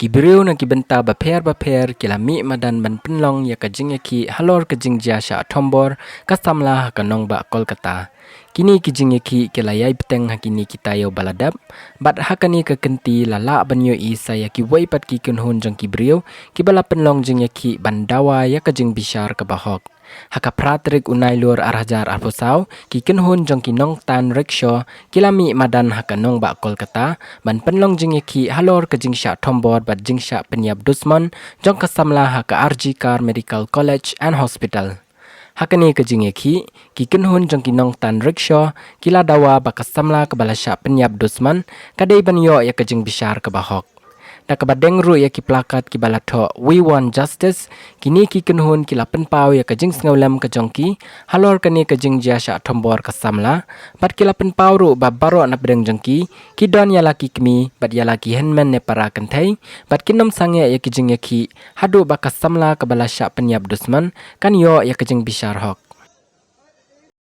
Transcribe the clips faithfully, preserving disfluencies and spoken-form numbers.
Ki briew na ki bynta bapher bapher ki la mih madan ban pynlong ïa ka jingïakhih halor ka jingjia shah thombor ka samla ha ka nongbah Kolkata. Kine ki jingïakhih ki la ïai bteng ha kine ki taïew ba la dep, bad ha kane ka kynti la lah ban ïohi sa ïa kiwei pat ki kynhun jong ki briew kiba la pynlong jingïakhih ban dawa ïa ka jingbishar kaba hok. Ha ka phra tarik u Nailur ar hajar arphew saw, ki kynhun jong ki nongtan rickshaw ki la mih madan ha ka nongbah Kolkata ban pynlong jingïakhih halor ka jingshah thombor bad jingshah pynïap dusmon jong ka samla ha ka R G Kar Medical College and Hospital. Ha kane ka jingïakhih, ki kynhun jong ki nongtan rickshaw ki la dawa ba ka samla kaba la shah pynïap dusmon ka dei ban ïoh ïa ka jingbishar kaba hok. Da kaba deng ruh ïa ki plakat kiba la thoh "We Want Justice", kine ki kynhun ki la pynpaw ïa ka jingsngewlem ka jong ki halor kane ka jingjia shah thombor ka samla, bad ki la pynpaw ruh ba baroh na pdeng jong ki ki don ïa la ki kmie bad ïa la ki hynmen ne para kynthei, bad kin ym sangeh ïa ki jingïakhih haduh ba ka samla kaba la shah pynïap dusmon kan ïoh ïa ka jingbishar hok.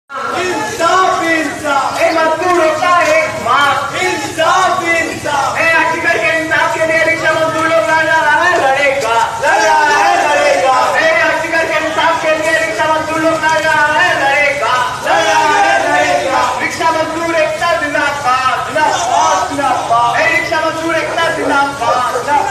इंसाफ, इंसाफ, ए मजदूरों का एक मांग। इंसाफ, इंसाफ, ए आर्टिकल के इंसाफ के लिए रिक्शा मजदूर लोग लड़ रहा है, लड़ेगा, लड़ रहा है, लड़ेगा। ए आर्टिकल के इंसाफ के लिए रिक्शा मजदूर लोग लड़ रहा है, लड़ेगा, लड़ रहा है, लड़ेगा। रिक्शा मजदूर एकता जिंदाबाद, जिंदाबाद, जिंदाबाद। ए रिक्शा मजदूर एकता जिंदाबाद, जिंदाबाद।